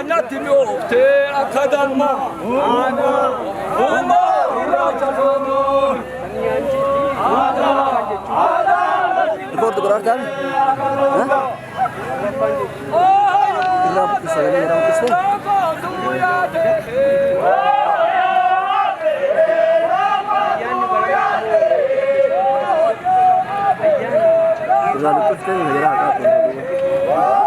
Natti mi'ooftee akka dammaa. Uumaa gurraacha loonii. Record godhaa? Irraa buqqisa, sagalee irraa buqqiste. Irraa buqqiftee yeroo haqaa.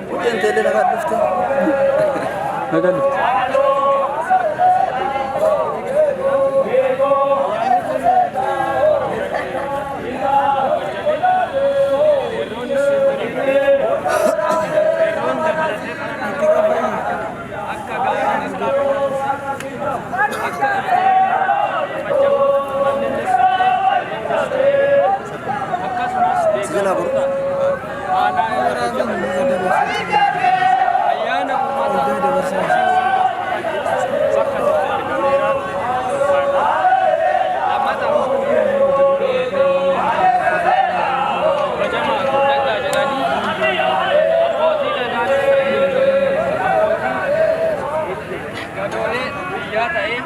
Buqqeen teellee nagaa dhufte. Nagaa dhufte. Si jalaa boru. Ayyaana uummata bakka itti argameera. Lammata kabajamaa guddadhaa jedhanii abbootii gadaanis ta'ee abbootii gadoolee biyyaa ta'ee.